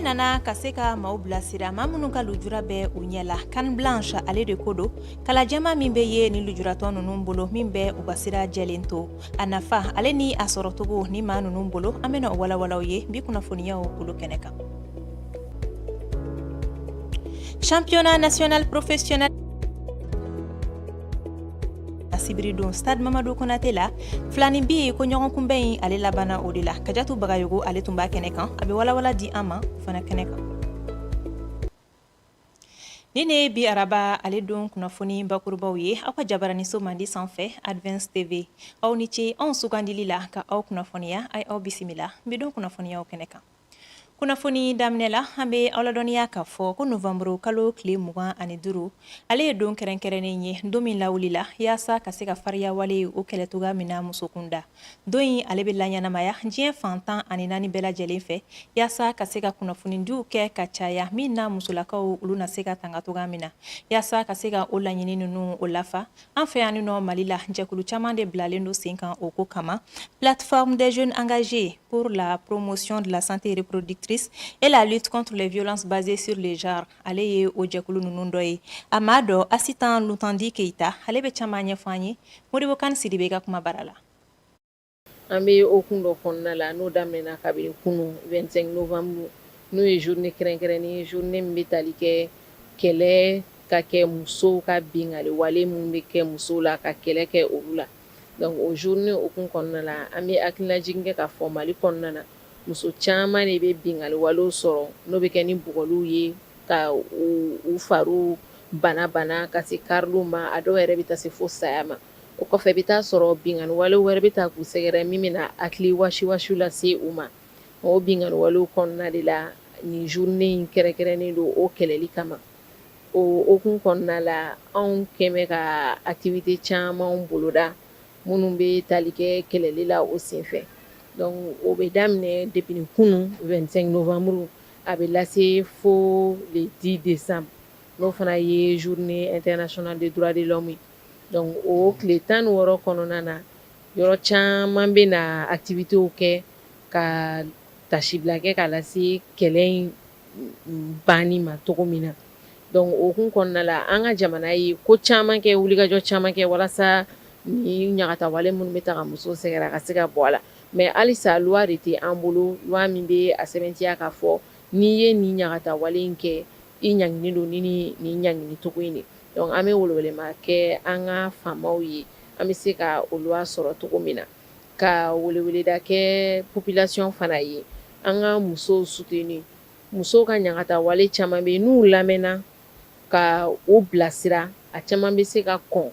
Nana ka se ka maaw bilasira, maa minnu ka lujura bɛ u ɲɛ la. Canne blanche, ale de ko don, kala jɛma min bɛ ye ni lujuratɔ ninnu bolo, min bɛ u ka sira jɛlen to. A nafa, ale ni a sɔrɔcogo ni maa ninnu bolo, an bɛna o walawala aw ye bi kunnafoniyaw bolo kɛnɛ kan. Championnat national professionnel, sibiridon, stade Mamadu Konate la, filani bi ko ɲɔgɔn kunbɛn in, ale labanna o de la. Kajatu Bagayogo, ale tun b'a kɛnɛ kan, a bɛ walawala di an ma o fana kɛnɛ kan. Ni ne ye bi araba ale don kunnafoni bakurubaw ye aw ka jabaraniso mandi sanfɛ, Advance TV. Aw ni ce anw sugandili la ka aw kunnafoniya. A ye aw bisimila bi don kunnafoniyaw kɛnɛ kan. Kunnafoni daminɛ la, an bɛ aw ladɔnniya k'a fɔ ko novanburu kalo tile 25, ale ye don kɛrɛnkɛrɛnnen ye, don min lawulila yaasa ka se ka fariya wale o kɛlɛ cogoya min na muso kunda. Don in, ale bɛ laɲɛnamaya diɲɛ fan 14 bɛɛ lajɛlen fɛ, yaasa ka se ka kunnafonidiw kɛ ka caya, min na musolakaw olu na se ka tanga cogoya min na. Yaasa ka se ka o laɲini ninnu o lafa, an fɛ yan nɔ Mali la, jɛkulu caman de bilalen don sen kan o ko kama. Plateforme des jeunes engagés pour la promotion de la santé reproductrice et la lutte contre les violences basées sur le genre, ale ye o jɛkulu ninnu dɔ ye. A maa dɔ, Asitan Lutandi Keyita, ale bɛ caman ɲɛfɔ an ye Modibo Kan Sidibe ka kuma bara la. An bɛ o kun dɔ kɔnɔna la, n'o daminɛna kabini kunun 25 novembre, n'o ye journée kɛrɛnkɛrɛnnen ye, journée min bɛ tali kɛ kɛlɛ ka kɛ musow ka bingali wale minnu bɛ kɛ musow la, ka kɛlɛ kɛ olu la. Donc o journée hukumu kɔnɔna la, an bɛ hakililajigin kɛ k'a fɔ Mali kɔnɔna na, muso caman de bɛ bingali walew sɔrɔ, n'o bɛ kɛ ni bugɔliw ye, ka u fariw bana bana ka se kariliw ma, a dɔw yɛrɛ bɛ taa se fo saya ma. O kɔfɛ, i bɛ taa sɔrɔ binkanni wale wɛrɛ bɛ taa k'u sɛgɛrɛ, min bɛna hakili wasiwasi lase u ma. O binkanni walew kɔnɔna de la, nin journée in kɛrɛnkɛrɛnnen don o kɛlɛli kama. O hukumu kɔnɔna la, anw kɛmɛ ka activité caman boloda minnu bɛ tali kɛ kɛlɛli la o senfɛ. Donc o bɛ daminɛ depuis kunun 25 novembre, a bɛ lase fo le 10 décembre, n'o fana ye journée internationale des droits de l'homme ye. Donc o tile 16 kɔnɔna na, yɔrɔ caman bɛ na activitéw kɛ ka tasibila kɛ ka lase kɛlɛ in banni ma cogo min na. Donc o hukumu kɔnɔna la, an ka jamana ye ko caman kɛ, wulikajɔ caman kɛ walasa ni ɲagatawale minnu bɛ ta ka muso sɛgɛrɛ, ka se ka bɔ a la. Mais halisa loi de tɛ an bolo, loi min bɛ a sɛbɛntiya k'a fɔ n'i ye nin ɲagatawale in kɛ, i ɲangini don ni nin ɲangini cogo in de. Donc an bɛ welewelema kɛ an ka faamaw ye, an bɛ se ka o loi sɔrɔ cogo min na, ka weleweleda kɛ population fana ye, an ka musow soutenir. Musow ka ɲagatawale caman bɛ yen, n'u lamɛnna ka u bilasira, a caman bɛ se ka kɔn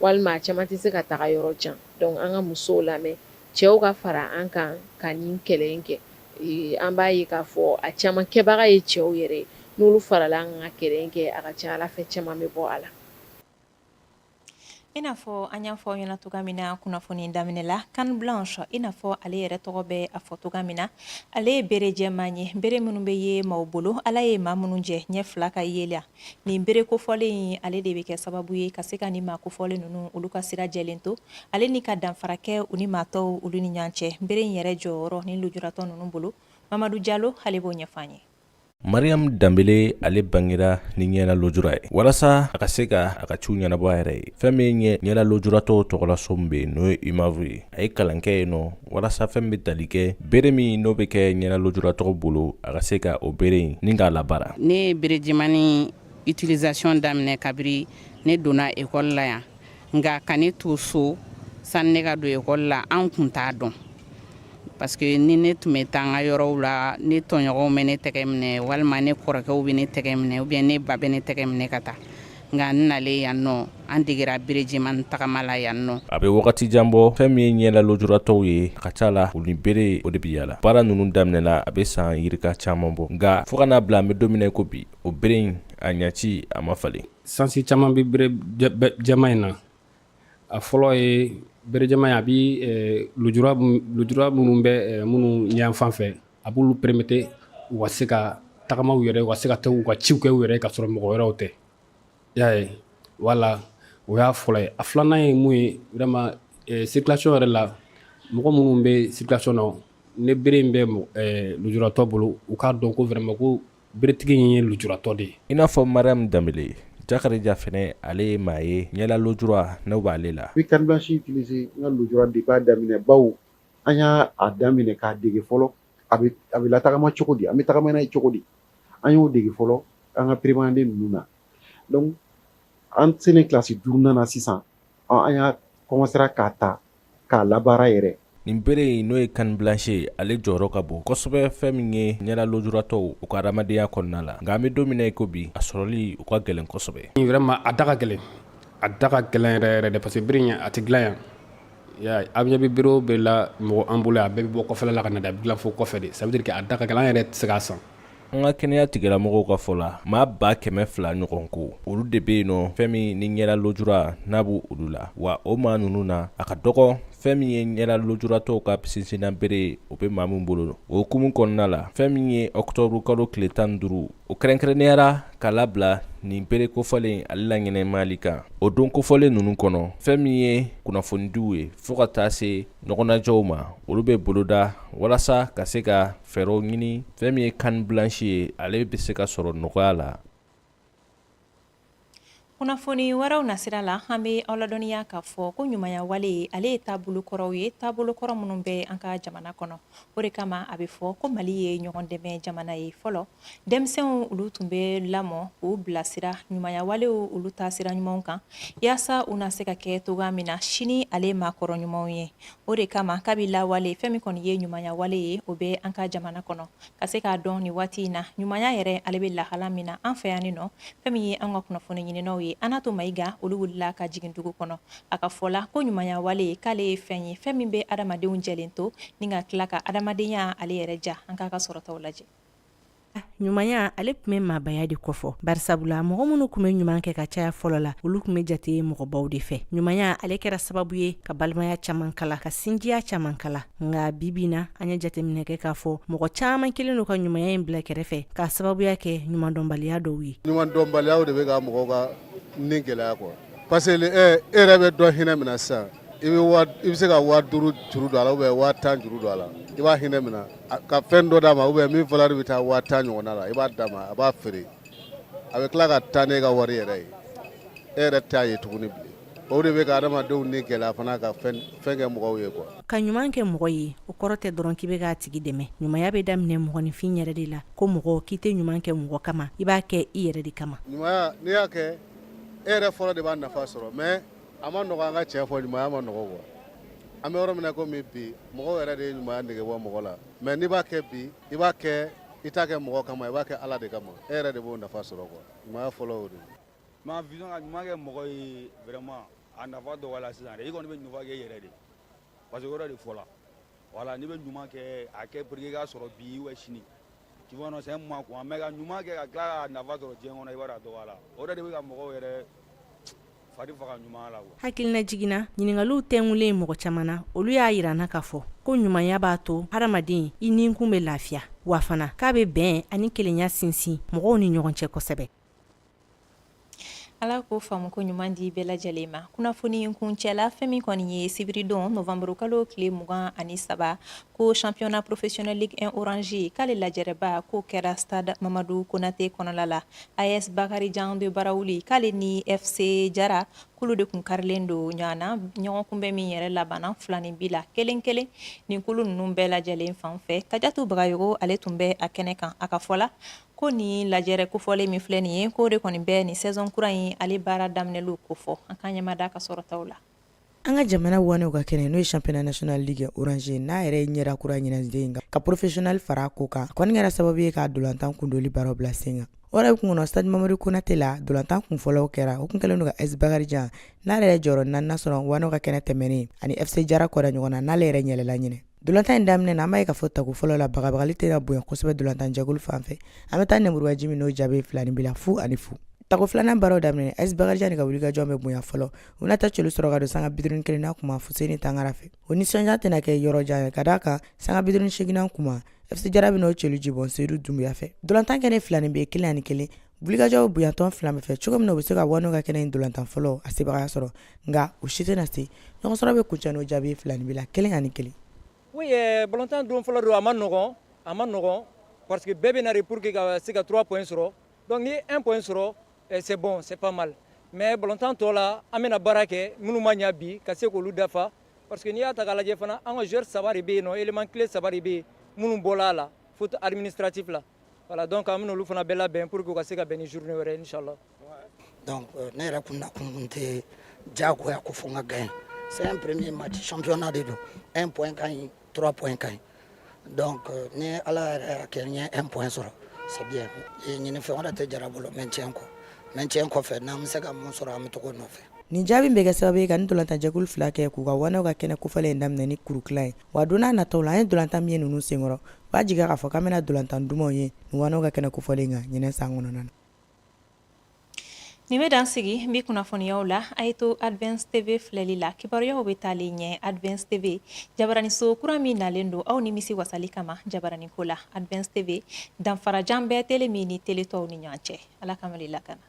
walima a caman tɛ se ka taga yɔrɔ jan. Donc an ka musow lamɛn, cɛw ka fara an kan ka nin kɛlɛ in kɛ. An b'a ye k'a fɔ a caman kɛbaga ye cɛw yɛrɛ ye. N'olu farala an ka kɛlɛ in kɛ, a ka ca Ala fɛ, caman bɛ bɔ a la. I n'a fɔ an y'a fɔ aw ɲɛna cogoya min na kunnafoni daminɛ la, canne blanche, i n'a fɔ ale yɛrɛ tɔgɔ bɛ a fɔ cogoya min na, ale ye bere jɛman ye, bere minnu bɛ ye maaw bolo, Ala ye maa minnu jɛ ɲɛ fila ka yela. Nin bere kofɔlen in, ale de bɛ kɛ sababu ye ka se ka nin maa kofɔlen ninnu olu ka sira jɛlen to, ale ni ka danfara kɛ u ni maa tɔw olu ni ɲɔgɔn cɛ. Bere in yɛrɛ jɔyɔrɔ ni lujuratɔ ninnu bolo, Mamadu Jalo, ale b'o ɲɛfɔ an ye. Mariam Danbele, ale bangera ni ɲɛna lujura ye. Walasa a ka se ka a ka ciw ɲɛnabɔ a yɛrɛ ye, fɛn min ye ɲɛna lujuratɔw tɔgɔlaso min bɛ yen, n'o ye UMAV ye, a ye kalan kɛ yen nɔ walasa fɛn bɛ tali kɛ bere min n'o bɛ kɛ ɲɛna lujuratɔw bolo, a ka se ka o bere in ni k'a labaara. Ne ye bere jɛmani utilisation daminɛ kabiri ne donna école la yan. Nka ka ne to so, sani ne ka don école la, an kun t'a dɔn, parce que ni ne tun bɛ taa an ka yɔrɔw la, ne tɔɲɔgɔnw bɛ ne tɛgɛ minɛ, walima ne kɔrɔkɛw bɛ ne tɛgɛ minɛ, ou bien ne ba bɛ ne tɛgɛ minɛ ka taa. Nka n nalen yan nɔ, an degera bere jɛmani tagama la yan nɔ. A bɛ wagati jan bɔ, fɛn min ye ɲɛla lujuratɔw ye, a ka ca la u ni bere o de bɛ yala. Baara ninnu daminɛna, a bɛ san yirika caman bɔ, nka fo ka n'a bila an bɛ don min na ko bi, o bere in a ɲaci a ma falen. Sens caman bɛ bere jɛman in na. A fɔlɔ ye, bere jɛman in, a bɛ lujura minnu bɛ minnu ɲɛfan fɛ, a b'olu permettre u ka se ka tagama u yɛrɛ, u ka se ka taa u ka ciw kɛ u yɛrɛ ka sɔrɔ mɔgɔ wɛrɛw tɛ. I y'a ye, wala o y'a fɔlɔ ye. A filanan ye mun ye? Vraiment, circulation yɛrɛ la, mɔgɔ minnu bɛ circulation na, ni bere in bɛ lujuratɔ bolo, u k'a dɔn ko vraiment ko beretigi in ye lujuratɔ de ye. I n'a fɔ Mariam Danbele, Jakarija fɛnɛ, ale ye maa ye ɲɛla lujura n'o b'ale la. N bɛ canne blanche utiliser n ka lujura depuis a daminɛ, bawo an y'a daminɛ k'a dege fɔlɔ, a bɛ latagama cogo di, an bɛ tagama n'a ye cogo di. An y'o dege fɔlɔ an ka préparanden ninnu na. Donc an selen kilasi duurunan na sisan, an y'a commencera k'a ta k'a labaara yɛrɛ. Nin bere in, n'o ye canne blanche ye, ale jɔyɔrɔ ka bon kosɛbɛ fɛn min ye ɲɛla lujuratɔw u ka adamadenya kɔnɔna la. Nka an bɛ don min na i ko bi, a sɔrɔli u ka gɛlɛn kosɛbɛ. Vraiment, a da ka gɛlɛn, a da ka gɛlɛn yɛrɛ yɛrɛ de, parce que bere in, a tɛ dilan yan. A ɲɛ bɛ bere o bere la mɔgɔ an bolo, a bɛɛ bɛ bɔ kɔfɛla la ka na, a bɛ dilan fo kɔfɛ de. Ça veut dire que a da ka gɛlɛn, an yɛrɛ tɛ se k'a san. An ka kɛnɛya tigilamɔgɔw ka fɔ la, maa 200,000 ɲɔgɔn ko olu de bɛ yen nɔ, fɛn min ni ɲɛla lujura n'a b'o olu la. Wa o maa ninnu na, a ka dɔgɔ fɛn min ye ɲɛla lujuratɔw ka sinsinna bere, o bɛ maa min bolo. O hukumu kɔnɔna la, fɛn min ye ɔkutɔburu kalo tile 15, o kɛrɛnkɛrɛnneyara ka labila nin bere kofɔlen ale la ɲɛnɛmayali kan. O don kofɔlen ninnu kɔnɔ, fɛn min ye kunnafonidiw ye fo ka taa se ɲɔgɔnnajɛw ma, olu bɛ boloda walasa ka se ka fɛɛrɛw ɲini fɛn min ye canne blanche ye, ale bɛ se ka sɔrɔ nɔgɔya la. Kunnafoni wɛrɛw nasira la, an bɛ aw ladɔnniya k'a fɔ ko ɲumanya wale, ale ye taabolo kɔrɔw ye, taabolo kɔrɔ minnu bɛ an ka jamana kɔnɔ. O de kama a bɛ fɔ ko Mali ye ɲɔgɔn dɛmɛ jamana ye. Fɔlɔ, denmisɛnw olu tun bɛ lamɔ k'u bilasira ɲumanya walew olu taasira ɲumanw kan, yaasa u na se ka kɛ togoya min na sini ale maakɔrɔ ɲumanw ye. O de kama kabi lawale, fɛn min kɔni ye ɲumanya wale ye, o bɛ an ka jamana kɔnɔ. Ka se k'a dɔn nin waati in na ɲumanya yɛrɛ ale bɛ lahala min na an fɛ yan nɔ, fɛn min ye an ka kunnafoni ɲininaw ye, Anato Mayiga, olu wulila ka jigin dugu kɔnɔ. A ka fɔ la ko ɲumanya wale k'ale ye fɛn ye, fɛn min bɛ adamadenw jɛlen to ni ka tila ka adamadenya ale yɛrɛ ja. An k'a ka sɔrɔtaw lajɛ. Ɲumanya ale tun bɛ maabaya de kofɔ, barisabula mɔgɔ minnu tun bɛ ɲuman kɛ ka caya fɔlɔ la, olu tun bɛ jate mɔgɔbaw de fɛ. Ɲumanya ale kɛra sababu ye ka balimaya caman kala, ka sinjiya caman kala. Nka bibi na, an ye jateminɛ kɛ k'a fɔ mɔgɔ caman kelen don ka ɲumanya in bila kɛrɛfɛ k'a sababuya kɛ ɲumandɔnbaliya dɔw ye. Ɲumandɔnbaliyaw de bɛ ka mɔgɔw ka ni gɛlɛya quoi, parce que e yɛrɛ bɛ dɔ hinɛ minɛ sisan, i bɛ se ka 5000 juru don a la ou bien 10 000 juru don a la, i b'a hinɛ minɛ ka fɛn dɔ d'a ma ou bien min valeur bɛ taa 10 000 ɲɔgɔnna la, i b'a d'a ma, a b'a feere, a bɛ tila ka taa n'e ka wari yɛrɛ ye, e yɛrɛ t'a ye tuguni bilen. O de bɛ ka adamadenw ni gɛlɛya fana ka fɛn kɛ mɔgɔw ye quoi. Ka ɲuman kɛ mɔgɔ ye, o kɔrɔ tɛ dɔrɔn k'i bɛ k'a tigi dɛmɛ. Ɲumanya bɛ daminɛ mɔgɔninfin yɛrɛ de la. Ko mɔgɔ k'i tɛ ɲuman kɛ mɔgɔ kama, i b'a kɛ i yɛrɛ de kama. Ɲumanya, n'i y'a kɛ, e yɛrɛ fɔlɔ de b'a nafa sɔrɔ, mais a ma nɔgɔ. An ka tiɲɛ fɔ, ɲumanya ma nɔgɔ quoi. An bɛ yɔrɔ min na komi bi, mɔgɔw yɛrɛ de ye ɲumanya nege bɔ mɔgɔ la. Mais n'i b'a kɛ bi, i b'a kɛ, i t'a kɛ mɔgɔ kama, i b'a kɛ Ala de kama, e yɛrɛ de b'o nafa sɔrɔ quoi. Ɲumanya fɔlɔ o de ye. Ma vision, ka ɲuman kɛ mɔgɔ ye, vraiment a nafa dɔgɔyala sisan dɛ. I kɔni bɛ ɲuman kɛ i yɛrɛ de, parce que o yɔrɔ de fɔla. Voilà, n'i bɛ ɲuman kɛ, a kɛ pour que i k'a sɔrɔ bi ou sini, tu vois non, c'est un moment quoi. Mais ka ɲuman kɛ ka tila ka nafa sɔrɔ diɲɛ kɔnɔ, i b'a dɔn a dɔgɔyala. O yɛrɛ de bɛ ka mɔgɔw yɛrɛ fari faga ɲuman la quoi. Hakilina jiginna ɲininkaliw tɛnkulen mɔgɔ caman na, olu y'a yira n na k'a fɔ ko ɲumanya b'a to hadamaden i ninkun bɛ lafiya, wa fana k'a bɛ bɛn ani kelenya sinsin mɔgɔw ni ɲɔgɔn cɛ kosɛbɛ. Ala k'o faamu ko ɲuman di bɛɛ lajɛlen ma. Kunnafoni kuncɛla, fɛn min kɔni ye sibiridon novanburu kalo tile 23, ko championnat professionnel Ligue 1 Orange k'ale lajɛrɛba k'o kɛra stade Mamadu Konate kɔnɔla la. AS Bakarijan de Barawuli k'ale ni FC Jara k'olu de kun karilen don ɲɔgɔn na, ɲɔgɔn kunbɛn min yɛrɛ labanna 2 ni bi la 1-1 nin kulu ninnu bɛɛ lajɛlen fan fɛ. Kajatu Bagayogo, ale tun bɛ a kɛnɛ kan. A ka fɔ la ko nin lajɛrɛ kofɔlen min filɛ nin ye, k'o de kɔni bɛ nin saison kura in ale baara daminɛliw kofɔ. An k'an ɲɛmada ka sɔrɔtaw la. An ka jamana wanew ka kɛnɛ, n'o ye championnat national ligue orange, n'a yɛrɛ ye ɲɛda kura ɲinanden ka professionnel fara ko kan, kɔni kɛra sababu ye k'a dolantan kundoli baaraw bila sen kan. O yɛrɛ kun kɔnɔ, stade Mamadu Konate la, dolantan kun fɔlɔw kɛra. O kun kɛlen don ka AS Bakarijan, n'ale yɛrɛ jɔyɔrɔ naaninan sɔrɔ wanew ka kɛnɛ tɛmɛnen, ani FC Jara kɔda ɲɔgɔn na, n'ale yɛrɛ ɲɛlɛla ɲinɛ. Dolantan in daminɛ na, an b'a ye k'a fɔ tako fɔlɔ la, bagabagali tɛna bonya kosɛbɛ dolantan jɛkulu fan fɛ. An bɛ taa nɛmurubaji min, n'o jaabi 2 ni bi la 0 ani 0. Tako filanan baaraw daminɛ, AS Bakarijan de ka wulikajɔ bɛ bonya fɔlɔ. U bɛna taa celu sɔrɔ ka don sanga 51nan kuma Fuseni Tangara fɛ. O nisɔndiya tɛna kɛ yɔrɔ jan ye, ka d'a kan sanga 58nan kuma, FC Jara bɛna o celu jibɔn Seyidu Dunbuya fɛ. Dolantan kɛnɛ fila ni bɛ 1 ani 1. Wulikajɔw bonyatɔn fila bɛɛ fɛ cogo min na u bɛ se ka wanew ka kɛnɛ in dolantan fɔlɔ a sebagaya sɔrɔ, nka u si tɛna se. Ɲɔgɔn sɔrɔ bɛ kuncɛ n'o jaabi 2 ni bi la 1 ani 1. Oui, balontan don fɔlɔ don, a ma nɔgɔn, a ma nɔgɔn, parce que bɛɛ bɛ na de pour que ka se ka 3 points sɔrɔ. Donc ni ye 1 point sɔrɔ, c'est bon, c'est pas mal. Mais balontan tɔ la, an bɛna baara kɛ minnu ma ɲa bi ka se k'olu dafa, parce que n'i y'a ta k'a lajɛ fana, an ka joueur saba de bɛ yen nɔ, élément clé saba de bɛ yen minnu bɔla a la faute administrative la. Voilà, donc an bɛna olu fana bɛɛ labɛn pour que u ka se ka bɛn ni journée wɛrɛ, inchallah. Donc ne yɛrɛ kun nakun kun tɛ diyagoya ko fo n ka gagner. C'est un premier match, championnat de don, un point ka ɲi, trois points ka ɲi. Donc ni Ala yɛrɛ y'a kɛ n ye un point sɔrɔ, c'est bien. Ɲinifɛn wɛrɛ tɛ Jara bolo maintien kɔ. Maintien kɔfɛ, n'an bɛ se ka mun sɔrɔ, an bɛ taga o nɔfɛ. Nin jaabi bɛ kɛ sababu ye ka nin dolantanjɛkulu fila kɛ k'u ka wanɛw ka kɛnɛ kofɔlen in daminɛ ni kuru tilan ye. Wa don n'a nataw la, an ye dolantan min ye ninnu senkɔrɔ, u b'a jigin k'a fɔ k'an bɛna dolantan dumanw ye nin wanɛw ka kɛnɛ kofɔlen kan ɲinɛ san kɔnɔna na. Nin bɛ dan sigi n bɛ kunnafoniyaw la. A ye to Advance TV filɛli la, kibaruyaw bɛ taalen ɲɛ. Advance TV, jabaraniso kura min nalen don aw nimisi wasali kama jabaraninko la. Advance TV, danfarajan bɛɛ tele min ni tele tɔw ni ɲɔgɔn cɛ. Ala ka Mali lakana.